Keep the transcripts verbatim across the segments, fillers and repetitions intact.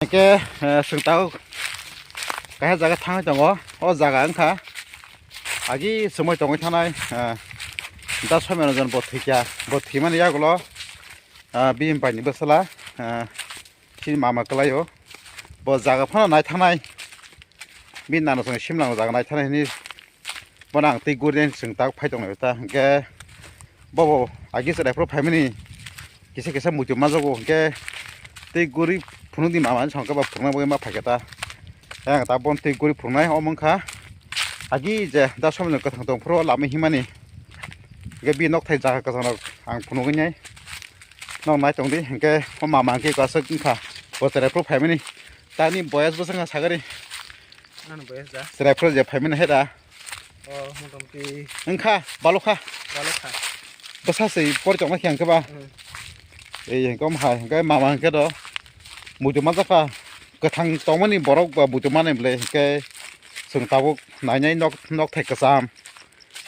Hingke, eh, chwng tabuk kaisa jaga thangwi tongo. O jaga wngkha agi chumui tongwi thanai, eh, da Somiranjan bo thwikha, bo thwimani yagulo, eh, bini baini bwsala, eh, chini mama kwlaio. Bo jaga phano naithanai. Bini nana chwng simlang jaga naithanai hwnwi bono ang twi guri chwng tabuk phai tongnai ta. Hingke bobo agi chwrai phuru phaimani kisa kisa muitu manjago, hingke twi guri phunukdi mama ni songkhe ba phunukna bagwi ma phaikha ta. Yang ta bon twi guri phunuknai omo wngkha agi je da Somiranjan kwthang tong phuru lama himani. Hingke bini nokthai jaga kwchang rok ang phunugwi nai. Nok nai tongdi, hingke o mama hingke kwchak wngkha. Bo chwrai phuru phaimani. Tani boyas bwswk wngkha sagari. Ano boyas da? Chwrai phuru je phaimani hai da. O, motamoti. Wngkha, balokha. Balokha. Bwsa se pori tongma khe hingke ba. Hmm. Ei hingke om hai, hingke mama hingke do. Muitu manjakha. Kwthang tongmani borok ba muitu mani bwle hingke chwng tabuk nainai nok, nok thai kwcham.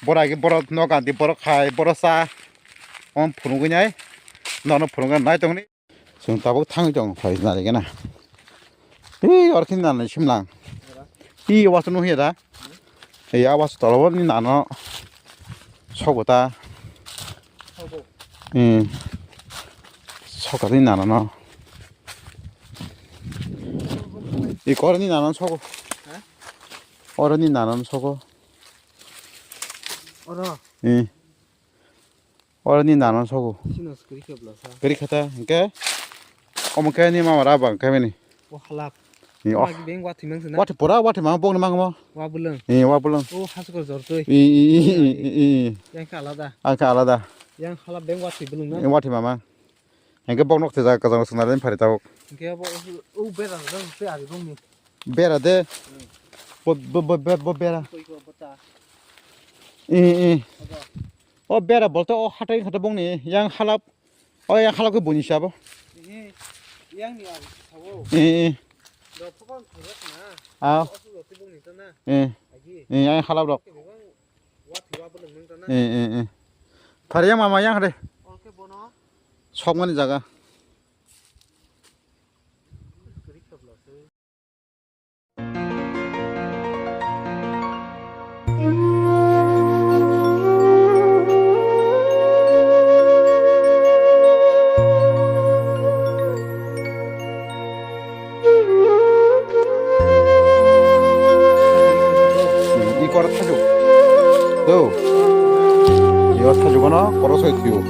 Bora hingke borok nok gandi borok khai, borok cha. Om phunugwi nai. Nono phunugwi nai tongni. Chwng tabuk thangwi tong phai nari gana. Hi, or khin nani simlang. Hi, wasu nuhi da. Ei, a wasu tolo ni nano. Sobo ta. Sobo. Hmm. Soka ni nano no. I kor ni nano sogo. Ha? Or ni nano sogo. Oro. Hmm. Oro ni nano sogo. Sino skri khe bla sa. Kri khata, hingke? Omo khe ni mama ra bang khe mani. O halap. Ni oh. Magi beng wathi mang sina. Wathi pura, wathi mang bong ni mang mo. Wa bulung. Ni wa bulung. O hasukor jor tui. I, i, i, i, i, i. Yang khe alada. Ang khe alada. Yang halap beng wathi bulung na. Ni wathi mama. Hingke bok nok thajak kwchang swngnai phari tabuk. Hingke bo u bera rang se ari bongni. Bera de. Bo, bo, bo, bo, bo bera. Koi ko bota. I, i. Aba. O bera bolto o hatai khata bongni yang halap. O yang halap ke boni sabo. Ini yang ni ari sabo. I, i. Do phokon thajak na. Ah. O su roti bongni ta na. I. Agi. I yang halap rok. Wa thiwa bo nang ta na. I, i, i. Phari yang mama yang hade. O ke bono. Sokmani jaga. I koro thajuk. Do. I koro thajuk ano koro soi thiyo.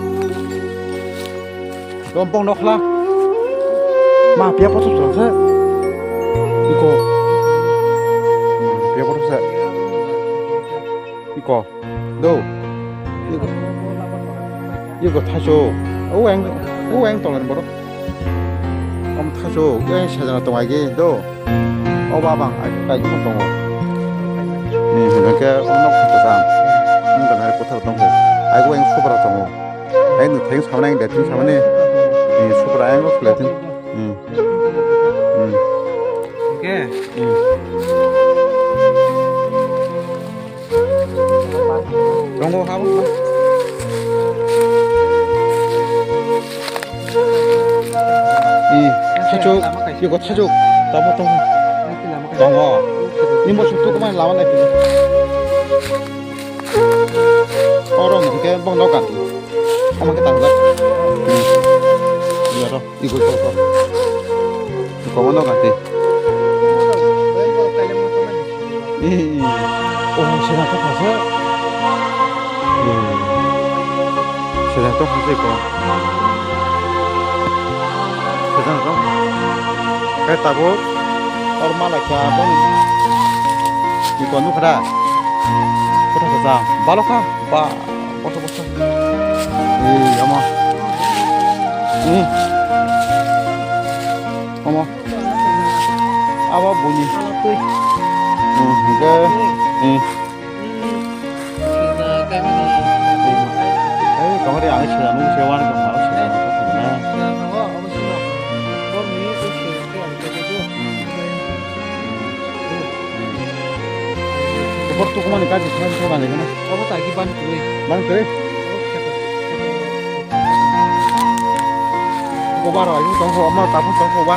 Dompong nokhla. Ma pia pothop sa se. Iko. Ma pia pothop sa. Iko. Do. Iko. Iko thaso. O ang, o ang tonglan borok. Om thaso. O ang sajana tong agi. Do. O ba bang ai kai ko tongo. Ni hwnke o nok kota. Ni gana kothar tongo. Ai ko ang supra tongo. Ai no theng samani, ang dating samani. Ni supra ang no latin. Hmm. Hmm. Oke. Hmm. Tongo habung. Hmm. Thajuk. Iko thajuk. Tamo tongo. Tongo. Ni mo suk tu kemana lawan lagi. Orang ke bang dokan. Ama ke tangga. Hmm. Iya, roh. Iko, iko, iko. Iko mano ganti. Eh, oh, sila to kasa. Hmm. Sila to kasa iko. Sila to. Kai tabuk. Or mala kya bang. Iko nukra. Kota kasa. Baloka. Ba. Bosa, bosa. Eh, ama. Eh. Ama. Aba buni. Hmm, hingke. Eh. Eh, kamari ang sila nung sewa ni tong, sila nung tong na. Hmm. Kopor tuku mani kaji sila sila ni kana. Obo ta agi ban tui. Ban tui? Obo kheto. Kobar ai tong ko, ma ta tong ko ba.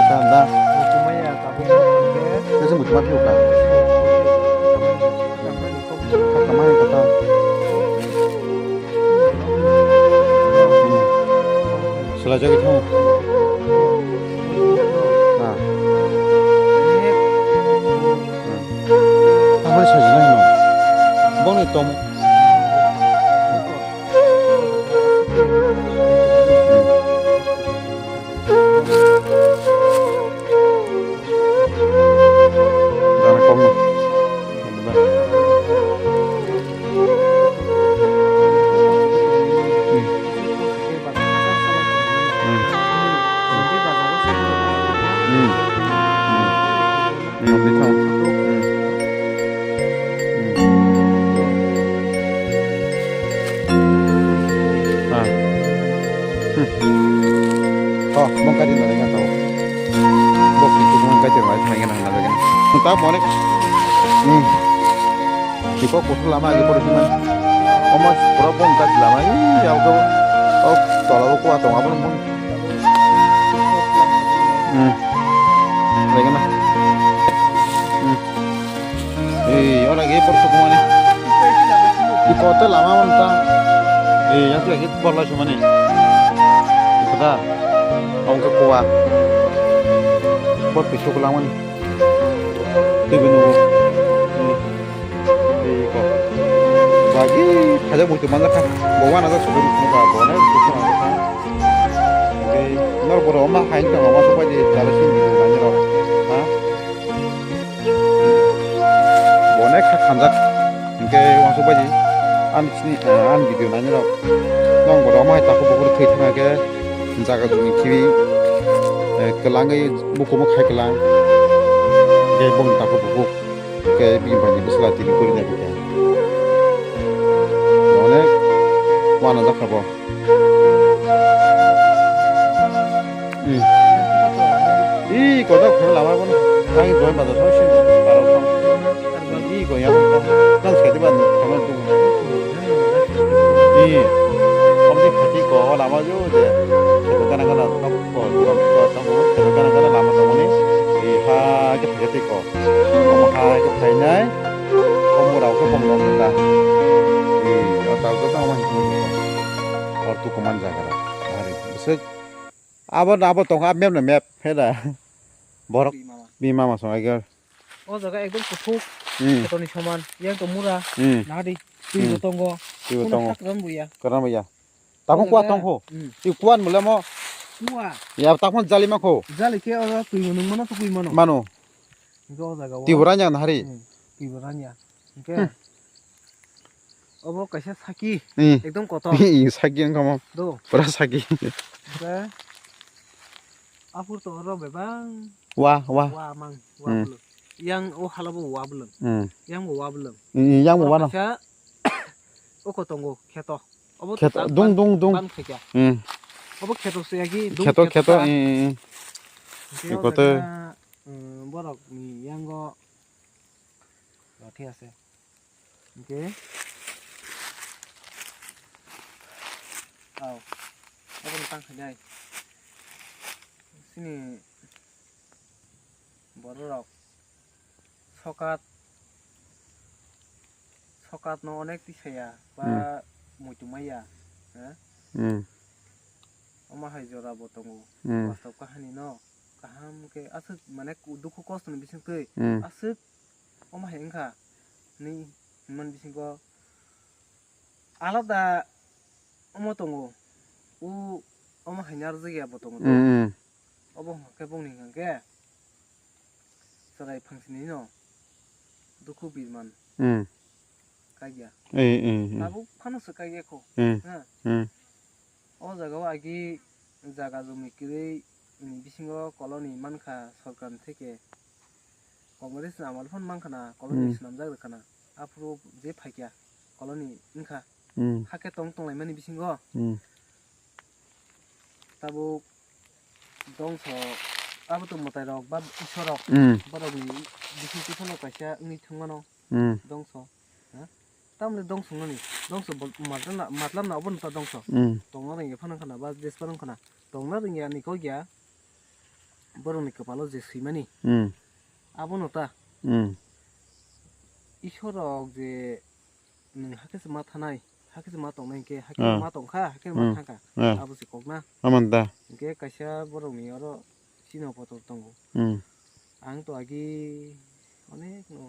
ya ta da. Muchumaya tabuk. Kese muchuma phiyo ka. Kamani kok. Kamani kata. Sela jagi thang. Ah. Tamani sajinai no. Bongni tom. Dana kong no. Hmm. Hmm. Hmm. Hmm. Hmm. Hmm. Ah. Hmm. Oh, mong kati na ringan tau. Bok itu mong kati na ringan na ringan. Entah, bonek. Hmm. Iko kutu lama lagi por sini. Omas pura pon kati lama. Ih, ya, aku. Oh, tola aku kuat dong, apa nang? Hmm. Lagi na. Hmm. Eh, ora ge por tu kumani. Iko te lama man ta. Eh, yang tu lagi por la sumani. Iko ta. Ongka kuwa. Por pisu kulangan. Tui bini bo. Hmm. Tui ko. Bagi, haja bui tu manjak kha. Bo wana jak sudu muka bo nai tu kha. Tui nor boro ma hain ta ma so bai di dala sin di nai ro. Ha? Bo nai kha khanjak. Hingke wansuk bai di. Ani sini, eh, ani video nai ro. Nong boro ma hai ta ko bo thai thang ke. Jaga jumi khibi, eh, kwlangwi bukumu khai kwlang. Hingke bongni takhuk bukhuk. Hingke bini bai ni bwsla tini kwrwini hingke. Onek wana jakha bo. Hmm. Ih, kodak khoro lama bono. Ang doi bazar thang sini, barok thang. Ih, goya thang. Nang sadi ban, kaman tu. Ih, om de khati ko, lama jo je. Sadu kana kana, ko, ko, ko, ko, ko, sadu kana kana lama tongoni. Ih, ha, ke phai te ko. Om ha, ke phai nai. Om rao ke bong rao ta. Ih, o tao ke tang man ko. Or tu koman jaga ra. Hari, besek. Abo, abo tong, ab map na map, heda. Borok, bima ma song agar. O jaga ekdom kuthuk, hmm, khetoni soman, yang to mura, hmm, nadi, twi, hmm, bo tongo. Twi bo tongo. Kono sak ram buya. Karam buya. Tabuk o kuwa jaga tongkho. Hmm. I kuwan mula mo. Kuwa. Ya, tabuk jali makho. Jali ke o twi bo nung mano, tukui mano. Mano. Hingke o jaga o. Twi bo ranya nahari. Hmm. Twi bo ranya. Hingke. Hmm. Obo kaisa saki, hmm, ekdom kotor. Saki wngkha mo. Do. Pura saki. Hingke. Aphur to oro bebang. Wa, wa. Wa mang, wa, hmm, bwlwng. Yang o hala bo wa bwlwng. Hmm. Yang bo wa bwlwng. Hmm, yang bo wa no. Oro kaisa oko tongo, kheto. Obo kheto, tak dung, ban, dung, dung. Ban khaikya. Hmm. Obo kheto se yagi, dung kheto, kheto kheto, ta. Hmm, hmm, hmm. Hingke o eko te jaga, hmm, borok ni yango. Roti ase. Hingke. Au. Obo ni tang khainai. Sini bororok sokat, sokat no onek tisaya ba, hmm, muitu maya, ha? Hmm. Omo hai jora bo tongo. Hmm. Wastop kahani no kaham khe aswk mane dukhu kosto ni bising twi, hmm, aswk omo hai wngkha hinwi hwnmani bisingo alada omo tongo, o omo hai narwkya bo tongo. Mm, mm. Obo hwnkhe bongni hwnkhe chwrai phangsini no dukhu birman, mm, kaiya. Eh, eh, eh. Tabuk phano se kaiya kho. Eh, ha? Eh. O jaga o agi jaga jumi kwrwi ni bisingo koloni mankha sorkar theke Congress ni amal phano mankha na, koloni Hmm. swnamjak rwkha na. Aphuru je phaikya koloni wngkha. Hmm. Hakhe tong tonglaimani bisingo Hmm. tabuk dongso abo to mwtai rok ba isor rok Hmm. borok ni bising phano kaisa wngwi thangmano Hmm. dongso. Ha? Tamni dongso nani dongso bol-, matlam na, matlam na obo no ta dongso. Hmm. Tongna rwngya phano khana ba jespa rwng khana. Tongna rwngya ni kok ya borok ni kwpalo je swimani. Hmm. Abono ta. Hmm. Isor rok je nwng hakhe se ma thanai, hakhe se ma tongnai hinkhe, hakhe Ah. ma tongkha, hakhe ma Hmm. thangkha. Ah. Abo se kokna. Aman da. Hinkhe kaisa borok ni oro chini poto tongo. Hmm. Ang to agi onek no